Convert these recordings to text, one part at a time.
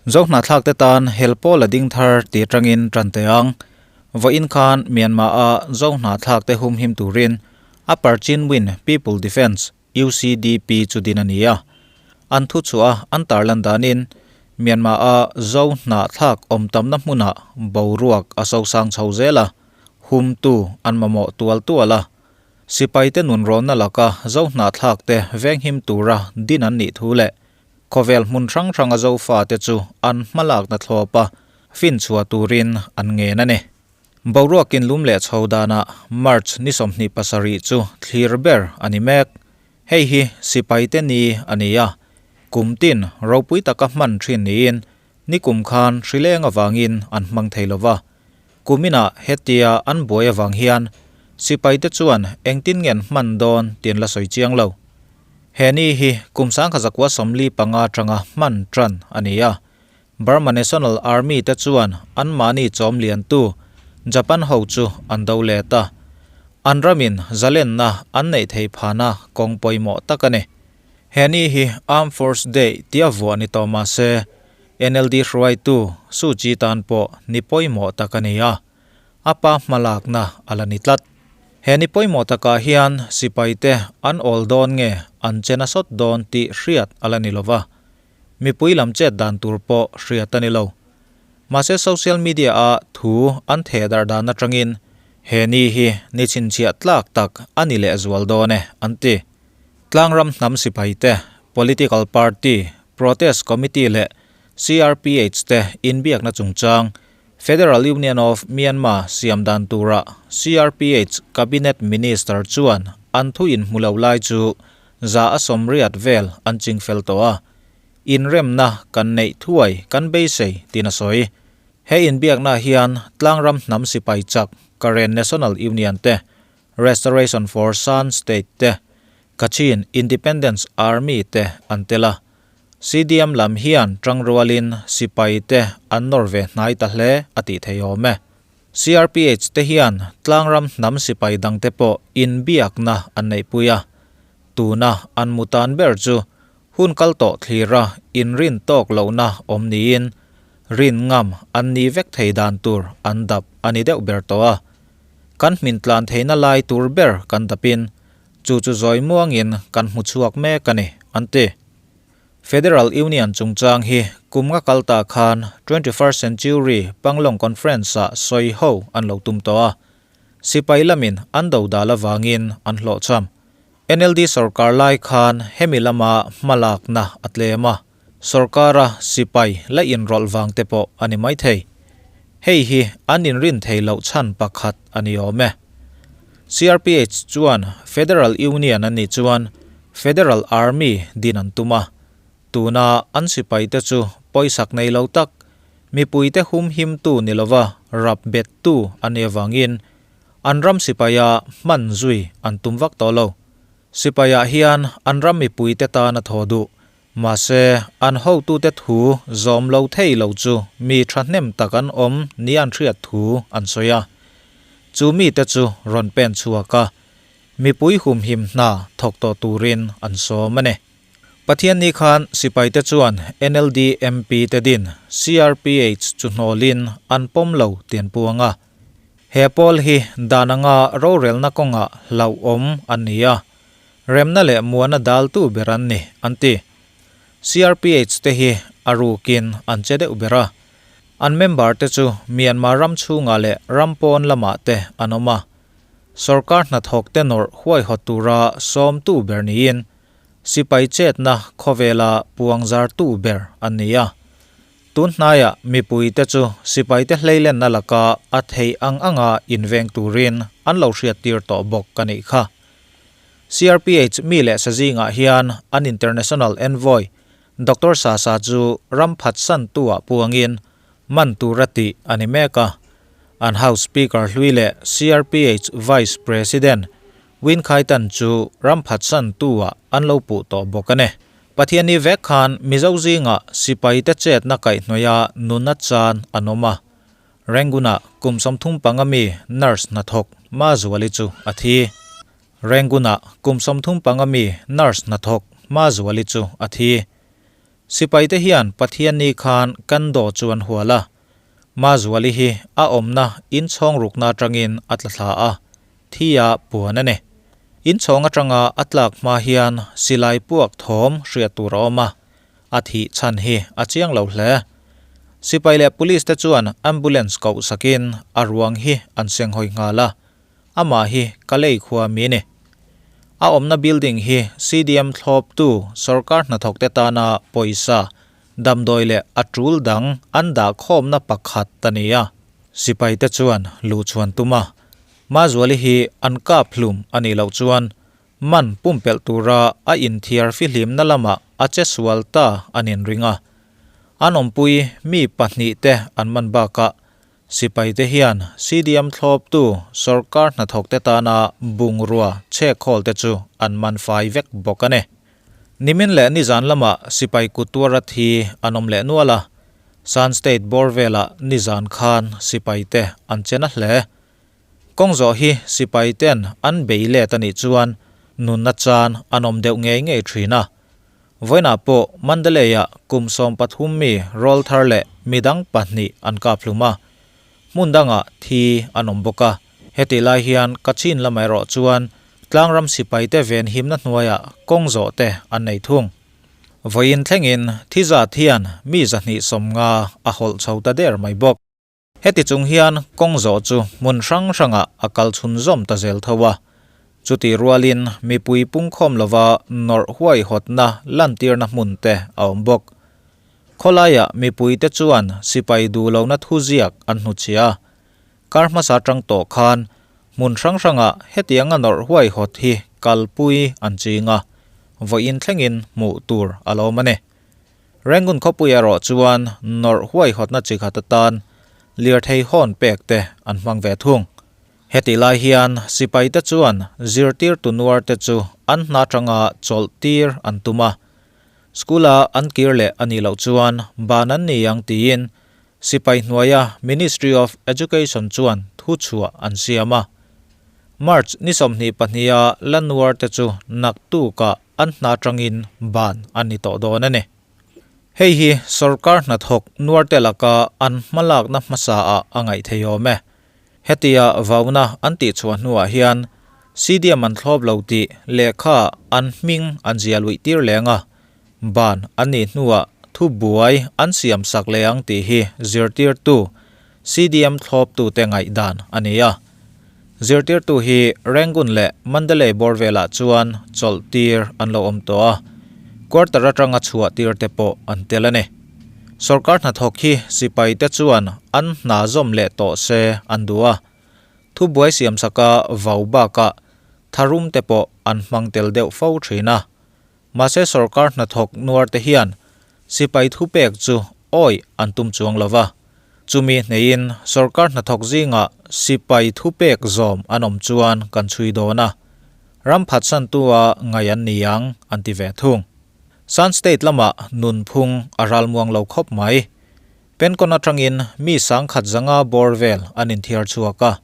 Zohnahthlak te tan hel pawl a ding thar ti atangin tan teh ang. Vawiin khan Myanmar a Zohnahthlak te humhim turin Upper Chinwin People Defence, UCDP, chu din a ni a. An thu chhuah a an tarlan danin Myanmar a Zohnahthlak awm tamna hmunah boruak a sosang chho zel a, humtu an mamawh tual tual a. Sipaite nunrawnna laka Zohnahthlak te venghim tura din an nih thu leh Khawvel hmun hrang hranga Zofate chu an hmalakna thlawpa finchhuah turin an ngen a ni. Boruakin lum leh chho danah March ni 27 chu thlir ber a ni mek. Hei hi sipaite ni a ni a, kum tin ropui taka hman thin niin nikum khan hrileng avangin an hmang thei lova. Kuminah hetia an buai avang hian sipaite chuan engtin nge an hman dawn tih an la sawi chiang lo. He ni hi kum 1945 atanga hman tan a ni a. Burma National Army te chuan anmahni chawm liantu Japan ho chu an do let a. An ramin zalenna an neih theih phahna kawng pawimawh tak a ni. He ni hi Armed Force Day tia vuah ni tawh mah se, NLD hruaitu Suu Kyi tan pawh ni pawimawh tak a ni a, a pa hmalakna a la ni tlat. He ni pawimawh takah hian sipaite an awl dawn nge an che nasawt dawn tih hriat a la ni lo va, mipui lam chet dan tur pawh hriat a ni lo. Mahse social media-a thu an theh darh dan atangin he ni hi ni chhinchhiah tlak tak a ni lehzual dawn e an ti. Tlangram hnam sipaite, political party, protest committee leh CRPH te inbiakna chungchang Federal Union of Myanmar siam dan tura CRPH Cabinet Minister chuan an thu inhmu lo lai chu 80% vel an chingfel tawh a, inremna kan neih thuai kan beisei tiin a sawi. He inbiakna hian Tlangram hnam sipai chak Karen National Union te, Restoration for Shan State te, Kachin Independence Army te an tel a. CDM lam hian tangrualin sipai te an nawr ve hnai ta hle a tih thei awm e. CRPH te hian tlangram hnam sipai dang te pawh inbiakna an neihpui a. Tuna an mu tan ber chu hun kal tawh thlira inrin tawk lohna awm niin rin ngam an ni vek thei dan tur an dap a ni deuh ber tawh a. Kan hmin tlan theihna lai tur ber kan dapin chu chu zawi muangin kan hmu chhuak mek a ni, an ti. Federal Union chungchang hi kum nga kal ta khan 21st Century Panglong Conference-ah sawi ho an lo tum tawh a, sipai lamin an do dal avangin an hlawhchham. NLD sorkar lai khan hemi lama hmalakna a tlem a, sorkara sipai la inrawlh vang te pawh a ni maithei. Hei hi an inrin thei loh chhan pakhat a ni awm e. CRPH chuan Federal Union an nih chuan Federal Army din an tum a, tuna an sipaite chu pawisak nei lo tak, mipuite humhimtu ni lova rap bettu an nih avangin an ram sipaia hman zui an tum vak tawh lo. Sipaiah hian an ram mipuite tan a thaw duh, mahse an hotute thu zawm lo thei lo chu mi thahnem tak an awm nia an hriat thu an sawi a. Chu mite chu rawn pen chhuak a, Mipui humhim hna thawk tawh turin an sawm a ni. Pathianni khan sipaite chuan NLD MP te din CRPH chu hnawlin an pawm lo tih an puang a. He pawl hi dan anga rorelna kawngah hlauhawm an ni a, remna leh muana daltu ber an ni, an ti. CRPH te hi a rukin an che deuh ber a. An member te chu Myanmar ram chhungah leh ram pawn lamah te an awm a. Sorkar hnathawk te nawrh huaihawt tura sawmtu ber niin sipai chetna khawvela puangzartu ber an ni a. Tun hnaiah mipuite chu sipaite hleilenna laka a theih ang anga inveng turin an lo hriattir tawh bawk a nih kha. CRPH mi leh sa zingah hian an International Envoy Doctor Sasa chu ram phatsantu-ah puangin man tura tih a ni mek a. An House Speaker hlui leh CRPH Vice President Win Khaitan chu ram phatsantu-ah an lo puh tawh bawk a ni. Pathianni vek khan Mizo zingah sipaite chetna kaihhnawih-a nuna chan an awm a. Rangoon-ah kum 35 mi nurse hnathawk Mazuali chu a thi. Rangoon-ah kum 35 mi nurse hnathawk Mazuali chu a thi. Sipaite hian Pathianni khan Kandaw chu an hual a, Mazuali hi a awmna inchhawng rukna atangin a tla thla a, thi a puan a ni. Inchhawng atanga a tlak hma hian silai puak thawm hriat tur a awm a, a thih chhan hi a chiang lo hle. Sipai leh Police te chuan ambulance koh sakin a ruang hi an senghawi nghal a, amah hi Kalei khua mi ni. A awmna building hi CDM thlawptu sorkar hnathawkte tana pawisa, damdawi leh a tul dang an dah khawmna pakhat a ni a. Sipaite chuan luhchhuan tum a, Mazuali hi an kap hlum a nih loh chuan man pumpelh tura a inthiar fihlimna lamah a che sual ta an inring a. An awmpui mi pahnihte an man bakah Sipaite hian CDM thlawptu sorkar hnathawkte tana bungrua chhekhawl te chu an man fai vek bawk a ni. Nimin leh nizan lamah sipai kut tuara thi an awm leh nual a, Shan State bawr velah nizan khan sipaite an che na hle. Kawng zawh hi sipaiten an bei let a nih chuan nunna chan an awm deuh ngei ngei thin a. Vawiinah pawh Mandalay-ah kum 13 mi rawlthar leh midang pahnih an kap hlum a, hmun dangah thi an awm bawk a. Hetih lai hian Kachin lamah erawh chuan tlangram sipaite venhimna hnuaiah kawng zawh te an nei thung. Vawiin thlengin thi zat hian mi 250 a hawlh chho ta der mai bawk. Heti chung hian kawng zawh chu hmun hrang hrangah a kal chhunzawm ta zel tho a. Chutih rualin mipui pungkhawm lova nawrh huaihawtna lantirna hmun te a awm bawk. Khawlaiah mipuite chuan sipai duh lohna thuziak an hnuchhiah a. Kar hmasa atang tawh khan hmun hrang hrangah hetianga nawrh huaihawt hi kalpui an ching a, vawiin thlengin hmuh tur a lo awm a ni. Rangoon khawpui erawh chuan nawrh huaihawtna chi khat atan lirthei hawn pek te an hmang ve thung. Hetih lai hian sipaite chuan zirtirtu nuar te chu an hna atanga chawlh tir an tum a, school-a an kir leh a nih loh chuan ban an ni ang tiin sipai hnuaia Ministry of Education chuan thuchhuah an siam a. March ni 22 a la nuar te chu naktukah an hna atangin ban an ni tawh dawn a ni. Hei hi sorkar hnathawk nuarte laka an hmalakna hmasa ah a ngaih thei awm e. Hetia vauna an tihchhuah hnuah hian CDM an thlawp lo tih lehkha an hming an zia luih tir leng a, ban an nih hnuah thubuai an siam sak leh ang tih hi zirtirtu CDM thlawptute ngaihdan a ni a. Zirtirtu hi Rangoon leh Mandalay bawr velah chuan chawlh tir an lo awm tawh a, quarter atanga chhuah tir te pawh an tel a ni. Sorkar hnathawk hi sipaite chuan an hna zawm leh tawh se an duh a, thubuai siamsaka vau bakah tharum te pawh an hmang tel deuh fo thin a. Mahse sorkar hnathawk nuar te hian sipai thupek chu awih an tum chuang lo va. Chumi hneiin sorkar hnathawk zingah sipai thupek zawm an awm chuan kan chhui dawn a, ram phatsantua ngaih an ni ang an ti ve thung. Shan State lamah nunphung a ralmuang lo khawp mai. Penkon atangin mi 1500 bawr vel an inthiar chhuak a.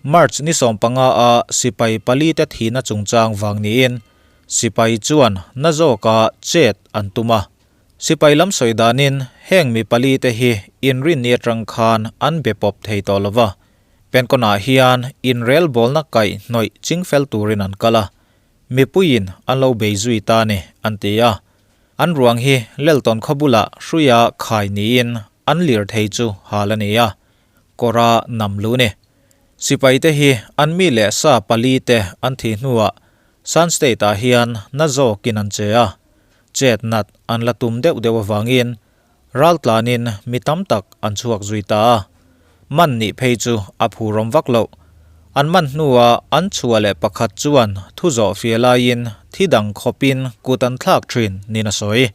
March ni 15 a sipai pali te thihna chungchang vang niin Sipai chuan na zawka chet an tum a. Sipai lam sawi danin heng mi pali te hi inrinni atang khan an be pawp thei tawh lo va. Penkawnah hian inrelbawlna kaih hnawih chingfel turin an kal a, mipuiin an lo bei zui ta ni an ti a. An ruang hi Leltawn khaw bulah hruia khai niin an lirthei chu hal a ni a, kawra nam lu ni. Sipaite hi an mi leh sa pali te an thih hnuah Shan State-ah hian na zawkin an che a, chet nat an la tum deuh deuh avangin raltlanin mi tam tak an chhuak zui ta a, man nih phei chu a phurawm vak loh. An man hnua an chhuah leh pakhat chuan thu zawh fia laiin thi dang khawpin kut an thlak thin niin a sawi.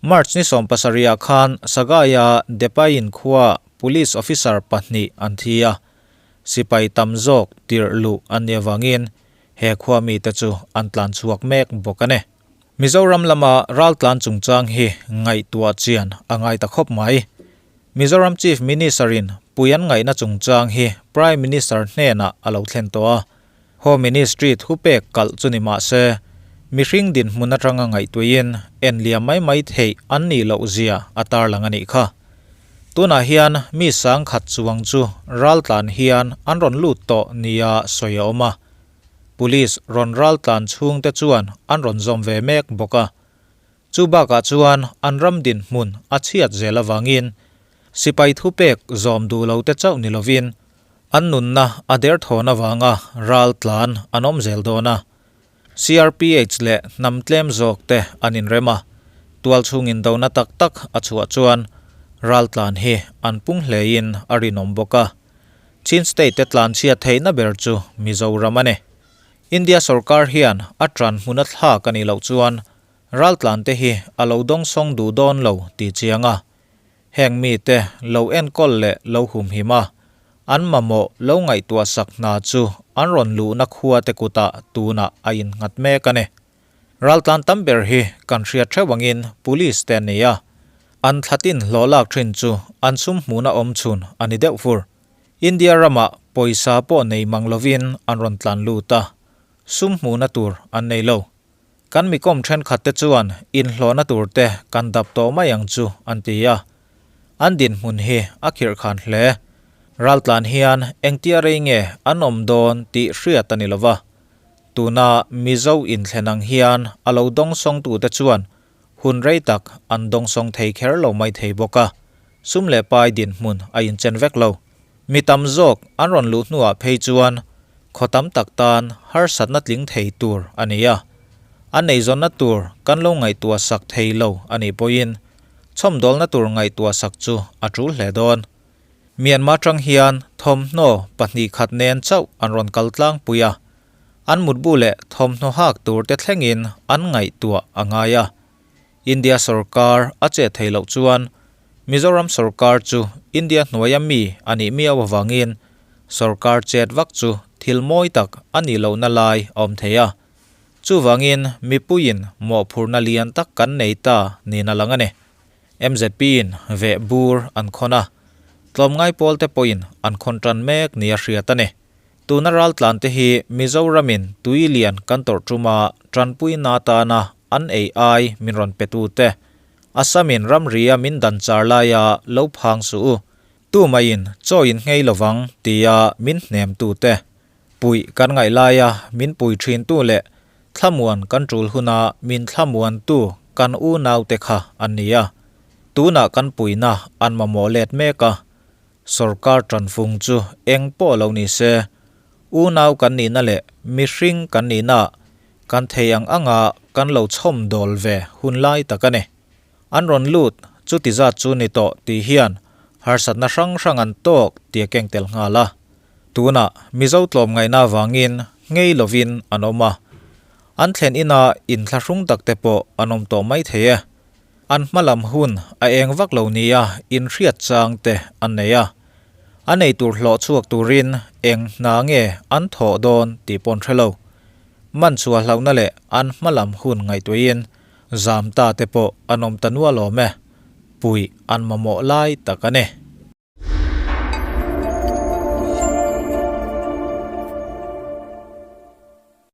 March ni 17 ah khan Sagaia Depayin khua police officer pahnih an thi a, sipai tam zawk tirh luh an nih avangin he khua mite chu an tlan chhuak mek bawk a ni. Mizoram lama raltlan chungchang hi ngaihtuah chian a ngai ta khawp mai. Mizoram Chief Minister-in pui an ngaihna chungchang hi Prime Minister hnenah a lo thlen tawh a, Home Ministry thupek kalh chu ni mah se, Mihring dinhmun atanga ngaihtuahin en liam mai mai theih an nih loh zia a tarlang a nih kha. Tunah hian mi sangkhat chuang chu raltlan hian an rawn lut tawh nia sawi a awm a. Police rawn raltlan chhungte chuan an rawn zawm ve mek bawk a. Chu bakah chuan an ram dinhmun a chhiat zel avangin sipai thupek zawm duh lo te chauh ni lovin an nunna a derthawn avanga raltlan an awm zel dawn a. CRPH leh hnam tlem zawk te an inrem a, tual chhungin dona tak tak a chhuah chuan raltlan hi an pung hlein a rinawm bawk a. Chin State te tlanchhiat theihna ber chu Mizoram a ni. India sorkar hian a tan hmun a thlak a nih loh chuan raltlan te hi a lo dawngsawng duh dawn lo tih chiang a. Heng mite lo enkawl leh lo humhim a, an mamawh lo ngaihtuah sak hna chu an rawn luhna khua te kutah tunah a innghat mek a ni. Raltlan tam ber hi kan hriat theuh angin Police te an ni a, an thlatin hlawh lak thin chu an sum hmuhna awm chhun a ni deuh fur. India ramah pawisa pawh nei mang lovin an rawn tlan lut a, sum hmuhna tur an nei lo. Kan mikawm thenkhat te chuan inhlawhna tur te kan dap tawh mai ang chu an ti a. An dinhmun hi a khirhkhan hle. Raltlan hian engtia rei nge an awm dawn tih hriat a ni lova. Tuna Mizo inthlen ang hian a lo dawngsawngtute chuan hun rei tak an dawngsawng thei kher lo mai thei bawk a, sum leh pai dinhmun a inchen vek lo. Mi tam zawk an rawn luh hnuah phei chuan khaw tam tak tan harsatna tling thei tur a ni a, a neizawnna tur kan lo ngaihtuah sak thei lo a nih pawhin chhawmdawlna tur ngaihtuah sak chu a tul hle dawn. Myanmar tang hian thawmhnaw pahnih khat nen chauh an rawn kal tlangpui a, an mutbu leh thawmhnaw hak tur te thlengin an ngaihtuah a ngai a. India sorkar a chet theih loh chuan Mizoram sorkar chu India hnuaia mi a nih miau avangin sorkar chet vak chu thil mawi tak a nih lohna lai a awm thei a. Chuvangin mipuiin mawhphurhna lian tak kan nei ta niin a lang a ni. MZP in veh bur an khawn a, tlawmngai pawlte pawhin an khawn tan mek nia hriat a ni. Tuna raltlan te hi Mizoramin tui lian kan tawrh tuma tanpuina atana an ei ai min rawn pe tu te, Assamin ramria min dan char laia lo phang suh u, tumaiin chaw in nghei lovang tia min hnem tu te, puih kan ngaih laia min pui thin tu leh thlamuan kan tul huna min thlamuan tu kan unau te kha an ni a. Tunah kan puihna an mamawh let mek a, Sorkar tanfung chu eng pawh lo ni se, unau kan nihna leh mihring kan nihna kan thei ang anga kan lo chhawm dawl ve hun lai tak a ni. An rawn lut chuti zat chu ni tawh tih hian harsatna hrang hrang an tawk tih a keng tel nghal a. Tunah Mizo tlawmngaihna avangin ngei lovin an awm a, an thlen ina inthlahrung tak te pawh an awm tawh mai thei e. An hmalam hun a eng vak lo nia inhriat chang te an nei a, a nei tur hlawh chhuak turin eng hna nge an thawh dawn tih pawn hre lo. Man chhuah hlauhna leh an hmalam hun ngaihtuahin zam ta te pawh an awm ta nual awm e, puih an mamawh lai tak a ni.